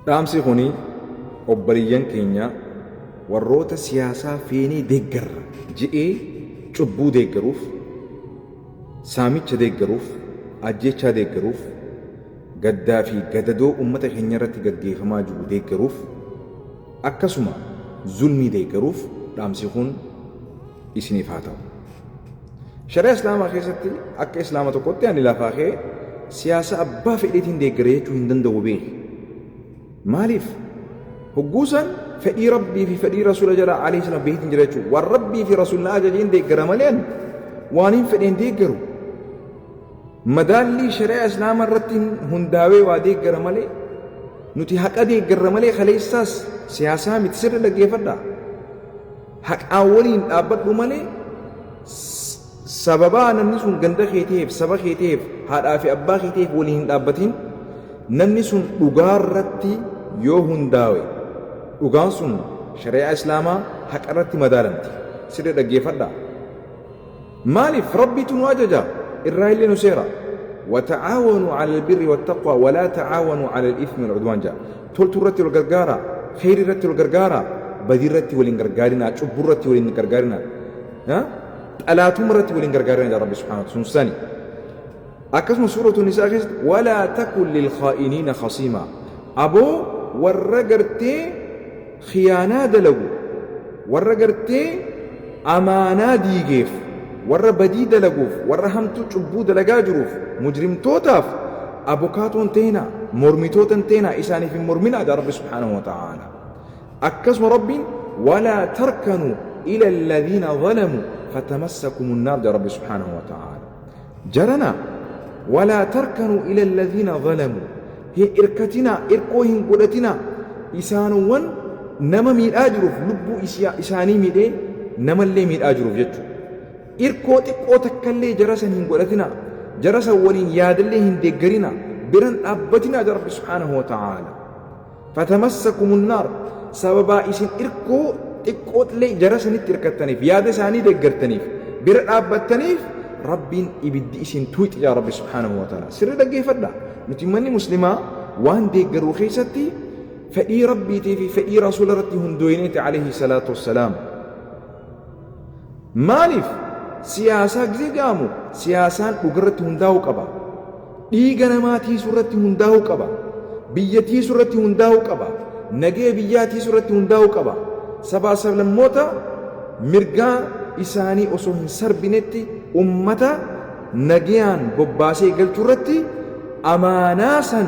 Dhaamsi kuni obboleeyyan keenya warroota siyaasaa feenee deeggarra je'ee cubbuu deeggaruuf, saamicha deeggaruuf, ajjeechaa deeggaruuf, gaddaa fi gadadoo ummata keenya irratti gaggeeffamaa jiru deeggaruuf, akkasuma zulmii deeggaruuf dhaamsi kun isiniif haa ta'u. Shari'aa Islaamaa keessatti akka Islaama tokkotti ani lafaa ka'ee siyaasa abbaa fedheetiin deeggara jechuu hin danda'u beeki. Maaliif? Hogguu san fedhii Rabbii fi fedhii Rasuula jalaa alayhi salaam beekitiin jira jechuudha. Waan Rabbii fi Rasuulli na ajajeen deeggara malee ani waan hin fedheen deeggaru. Madaallii shari'aa Islaamaa irratti hundaawee waa deeggara malee nuti haqa deeggarra malee kaleessaas siyaasaa miti sirri dhaggeeffadhaa. Haqaan waliin dhaabbadhu malee sababaa namni sun ganda kee ta'eef, saba kee ta'eef, haadhaa fi abbaa kee ta'eef waliin hin dhaabbatin. Namni sun dhugaa irratti yoo hundaawe dhugaan sun shari'aa Islaamaa haqa irratti madaalamti. Sirri dhaggeeffadhaa. Maaliif Rabbiitu nu ajaja irraa illee nu seera. Wata'aawanuu 'alal birri wattaqwaa walaa ta'aawanuu 'alal ithmi wal 'udwaan ja'a. Toltuu irratti wal gargaaraa, kheyrii irratti wal gargaaraa, badii irratti wal hin gargaarinaa, cubbuu irratti wal hin gargaarinaa, xalaatumma irratti wal hin gargaarinaa ja'a Rabbi subhaanahu wa ta'ala. Sun sani. Akkasuma suuratu Nisaa keessatti walaa takun lil khaa'iniina khasiimaa. Aboo warra gartee khiyaanaa dalagu, warra gartee amaanaa diigeef, warra badii dalaguuf, warra hamtuu cubbuu dalagaa jiruuf, mujrimtootaaf abokaatoo hin ta'inaa, mormitoota hin ta'inaa, isaaniif hin morminaa jedha Rabbi subhaanahu wa ta'aala. Akkasuma Rabbiin walaa tarkanuu ila alladhiina zalamuu fatamassakumun naar jedha Rabbi subhaanahu wa ta'aala. Jarana walaa tarkanuu ila alladhiina zalamuu hin irkatinaa, irkoo hin godhatinaa isaanowwan nama miidhaa jiruuf lubbuu isaanii miidhee namallee miidhaa jiruuf jechuudha. Irkoo xiqqoo takkallee jara san hin godhatinaa, jara san waliin yaadallee hin deeggarinaa, biran dhaabbatinaa jedha Rabbi subhaanahu wa ta'aala. Fatamassakumun naar sababaa isin irkoo xiqqootllee jara sanitti irkattaniif, yaada isaanii deeggartaniif, bira dhaabbattaniif Rabbiin ibiddi isin tuuxi jedha Rabbi subhaanahu wa ta'aala. Sirri dhaggeeffadha. Nuti ummanni muslimaa waan deeggaruu keessatti fedhii Rabbiitii fi fedhii Rasuula irratti hundooyineeti alayhi salaatu wassalaam. Maaliif siyaasaa gisee jedhamu siyaasaan dhugarratti hundaa'uu qaba. Dhiiga namaa tiisuu irratti hundaa'uu qaba. Biyya tiisuu irratti hundaa'uu qaba. Nagaya biyyaa tiisuu irratti hundaa'uu qaba. Sabaa sablammoota mirgaa isaanii osoo hin sarbinetti ummata nagayaan bobbaasee galchuu irratti amaanaa san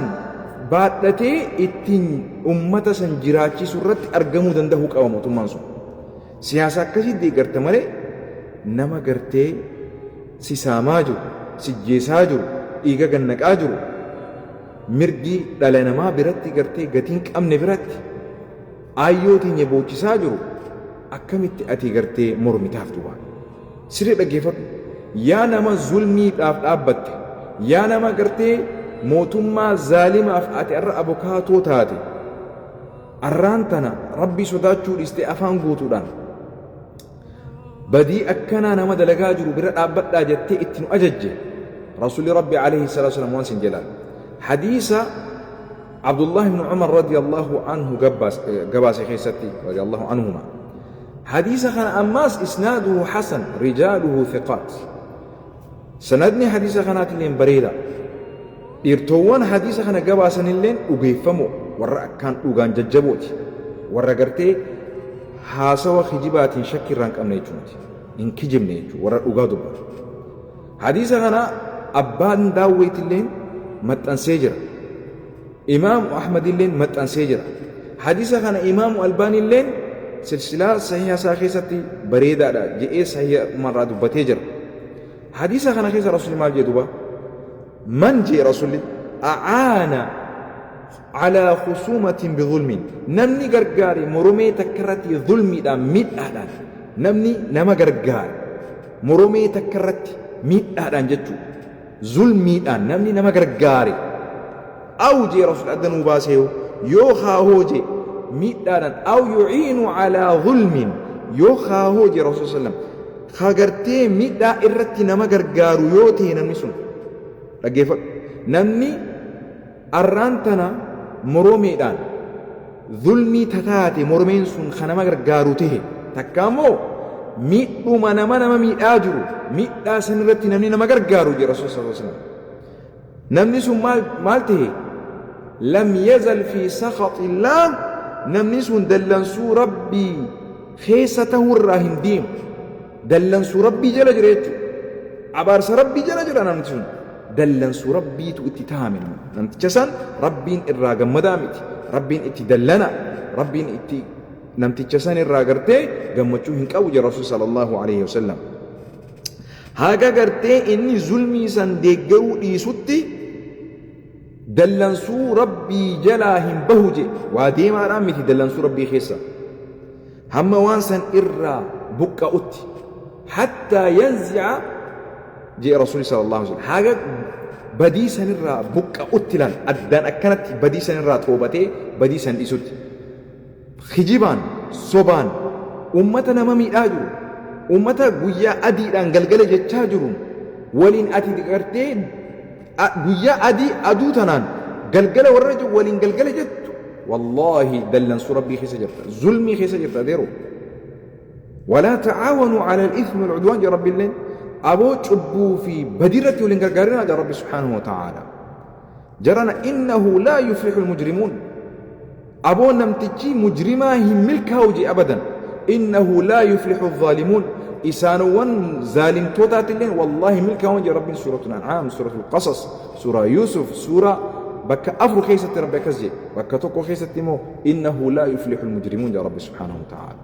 baadhatee ittiin ummata san jiraachisuu irratti argamuu danda'uu qaba mootummaan sun. Siyaasa akkasii deeggarta malee nama gartee si saamaa jiru, si jeesaa jiru, dhiiga gannaqaa jiru, mirgi dhala namaa biratti gartee gatii hin qabne biratti aayyoo teenya boochisaa jiru akkamitti ati gartee mormitaaf duuba. Sirrii dhaggeeffadhu. Yaa nama zulmiidhaaf dhaabbatte, yaa nama gartee mootummaa zaalimaaf ati arra abokaatoo taate, Arraan tana Rabbii sodaachuu dhiistee afaan guutuudhaan badii akkanaa nama dalagaa jiru bira dhaabbadhaa jettee itti nu ajajje Rasuulli Rabbi alayhi salaatu wassalaam waan sin jedhaan hadiisa Abdullah ibn Umar radiyallahu anhu gabaase keessatti radiyallahu anhuma hadiisa kana ammaas isnaaduhu hasan rijaaluhu thiqaat Sanadni hadiisa kanaatilleen bareeda. Dhiirtoowwan hadiisa kana gabaasanilleen dhugeeffamoo warra akkaan dhugaan jajjabooti. Warra gartee haasawa kijibaatiin shakki irraa hin qabne jechuu miti. Hin kijibne jechuu warra dhugaa dubbatu. Hadiisa kana abbaan daawweetilleen maxxansee jira. Imaamu Ahmadilleen maxxansee jira. Hadiisa kana Imaamu Albaanilleen silsilaa sahiha isaa keessatti bareedaadha je'ee sahiha irraa dubbatee jira. Hadiisa kana keessa Rasuulli maal jee duuba? Man jee Rasuulli a'aana alaa khusuumatin bidhulmin namni gargaare moromee takka irratti zulmiidhaan miidhaadhaan namni nama gargaare moromee takka irratti miidhaadhaan jechuu zulmiidhaan namni nama gargaare aw jee rasul adda nuu baaseehu yoo kaahoo jee miidhaadhaan aw yuciinu calaa zulmin yoo kaahoo jee rasul sallam ka gartee miidhaa irratti nama gargaaru yoo ta'e namni sun dhaggeeffadhu namni arraan tana moromeedhaan Zulmii tataate mormeen sun ka nama gargaaru tahe, takka immoo miidhuma nama nama miidhaa jiru, miidhaa san irratti namni nama gargaaru jedhe Rasuulli sallallahu alaihi wasallam. Namni sun maal maal tahe? Lam yazal fi sakhaxillaah, namni sun dallansuu Rabbii keessa tahuu irraa hin deemu. Dallansuu Rabbii jala jira jechuudha. Abaarsa Rabbii jala jira namni sun. Dallansuu Rabbiitu itti tahame. Namticha san Rabbiin irraa gammadaa miti. Rabbiin itti dallana. Rabbiin itti namticha san irraa gartee gammachuu hin qabu jedha Rasuul sallallahu alaihi wasallam. Haga gartee inni zulmii san deeggaruu dhiisutti dallansuu Rabbii jalaa hin bahu jedhe. Waa deemaadhaan miti dallansuu Rabbii keessa. Hamma waan san irraa buqqa'utti. Hattaa yanzi'a jee Rasuulli sallallahu alaihi wasallam, haga badii sanirraa buqqa'utti laal, addaan akkanatti badii sanirraa toobatee badii san dhiisutti. Kijibaan, sobaan ummata nama miidhaa jiru, ummata guyyaa adiidhaan galgala jechaa jiruun waliin ati gartee guyyaa adii aduu tanaan galgala warra jiru waliin galgala jettu, wallaahi dallansuu Rabbii keessa jirta, zulmii keessa jirta adeeroo. Walaa ta'aawanuu ala al-ithmi wal-udwaan jedha Rabbi illeen. Aboo cubbuu fi badii irratti waliin gargaarinaa jedha Rabbi subhaanahu wa ta'aala. Jarana, innahu laa yuflihu al-mujrimuun. Aboo namtichi mujrimaa hin milkaa'u jedhe abadan. Innahu laa yuflihu al-zaalimuun. Isaanowwan zaalimtootaatti illeen wallaahi milkaa'uun jedha Rabbiin suuratul An'aam, suuratul Qasas, suuraa Yuusuf, suuraa bakka afur keessatti Rabbi akkas jedhe. Bakka tokko keessatti immoo innahu laa yuflihu al-mujrimuun jedha Rabbi subhaanahu wa ta'aala.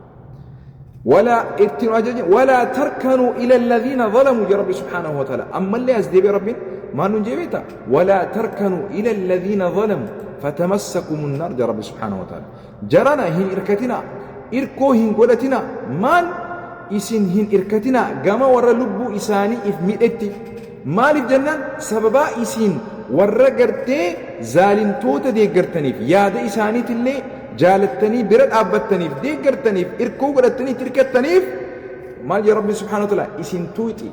Walaa itti nu ajaje, walaa tarkanuu ila alladhiina zalamuu jedha Rabbi subhaanahu wa ta'aala. Ammallee as deebi'ee Rabbiin maal nuun jee beektaa? Walaa tarkanuu ila alladhiina zalamuu fatamassakumun naar jedha Rabbi subhaanahu wa ta'aala. Jarana hin irkatinaa, irkoo hin godhatinaa, maal isin hin irkatinaa gama warra lubbuu isaanii if miidhetti. Maaliif jennaan, sababaa isin warra gartee zaalimtoota deeggartaniif, yaada isaaniitillee jaalattanii bira dhaabbattaniif, deeggartaniif, irkoo godhattanii itti irkattaniif, maal jedha Rabbi subhaanahu wa ta'ala? Isin tuuxi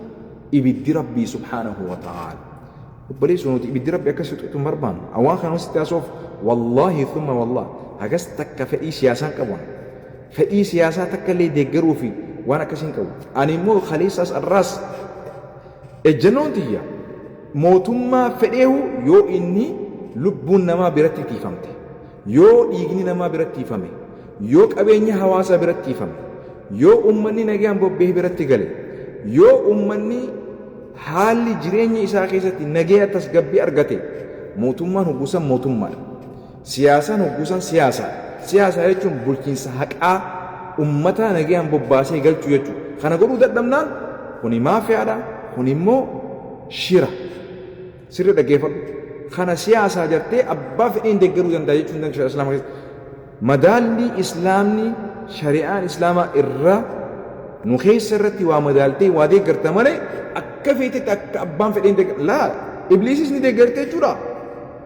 ibiddi Rabbii subhaanahu wa ta'ala. Obboleessoo, nuti ibiddi Rabbi akkas tuuxu hin barbaannu. Waan kana sitti haasoof, wallaahi thumma wallah, hagas takka fedhii siyaasaan qabu. Fedhii siyaasaa takka illee deeggaruu fi waan akkasii hin qabu. Ani immoo kaleessaas arraas ejjennoon tiyya, mootummaa fedheehu yoo inni lubbuun namaa biratti tiifamte, yoo dhiigni namaa biratti tiifame, yoo qabeenya hawaasaa biratti tiifame, yoo ummanni nagaan bobba'ee biratti gale, yoo ummanni haalli jireenya isaa keessatti nagaya tasgabbii argate, mootummaan hogguusan mootummaadha. Siyaasaan hogguusan siyaasaadha. Siyaasaa jechuun bulchiinsa haqaa ummata nagayaan bobbaasee galchuu jechuudha. Kana godhuu dadhabnaan kuni maafiyaadha, kun immoo shira. Sirri dhaggeeffadhu. Kana siyaasaa jettee abbaa fedheen deeggaruu danda'a jechuun danda'a Islaama keessatti. Madaallii Islaamni, shari'aan Islaamaa irra nu keessa irratti waa madaaltee waa deeggarta malee, akka feetetti akka abbaan fedheen deeggarta. Laa, Ibliisis ni deeggarte jechuudha.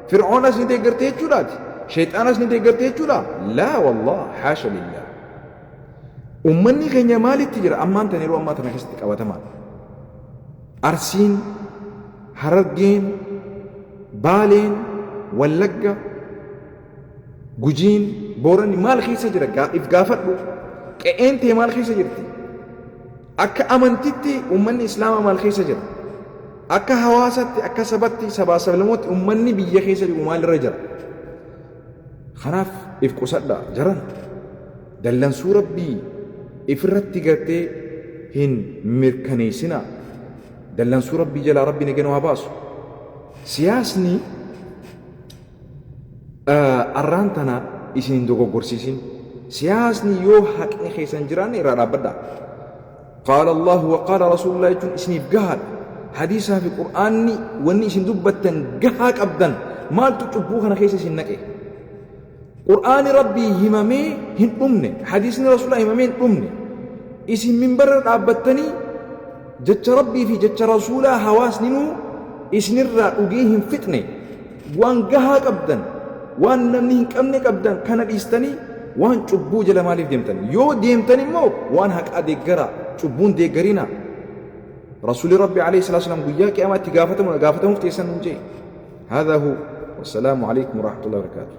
Fir'oonas ni deeggarte jechuudhaati. Sheexaanas ni deeggarte jechuudha. Laa wallah, haasha lillah. Ummanni keenya maalitti jira ammaan tana, yeroo ammaa tana keessatti qabatamaan? Arsiin, Harargeen, Baaleen, Wallagga, Gujiin, Booranni maal keessa jira? If gaafadhu. Qe'een tee maal keessa jirti? Akka amantitti ummanni Islaamaa maal keessa jira? Akka hawaasatti, akka sabatti, sabaa sablamootti ummanni biyya keessa jiru maalirra jira? Kanaaf if qusadha jaran. Dallansuu Rabbii ifirratti gartee hin mirkaneessinaa. Dallansuu Rabbii jalaa Rabbi nagaa nu haa baasu. Siyaasni arraan tana isin hin dogoggorsiisin. Siyaasni yoo haqni keessan jiraanne irraa dhaabbadhaa. Qaala Allahu wa qaala Rasuulullah jechuun isiniif gahaadha. Hadiisaa fi Qur'aanni wanni isin dubbattan gahaa qabdan, maaltu cubbuu kana keessa isin naqe? Qur'aani Rabbii himamee hin dhumne, hadiisni Rasuulaa himamee hin dhumne. Isin minbarra dhaabbattanii jecha Rabbii fi jecha Rasuulaa hawaasninuu isinirraa dhugee hin fixne. Waan gahaa qabdan, waan namni hin qabne qabdan, kana dhiistanii waan cubbuu jala maaliif deemtan? Yoo deemtan immoo waan haqaa deeggaraa, cubbuun deeggarinaa. Rasuulli Rabbi alayhi salaatu wasalaam guyyaa qiyaamaatti gaafatamuuf teessan nuun jee. Haadha hu, wassalaamu alaykum warahmatullahi wabarakaatuh.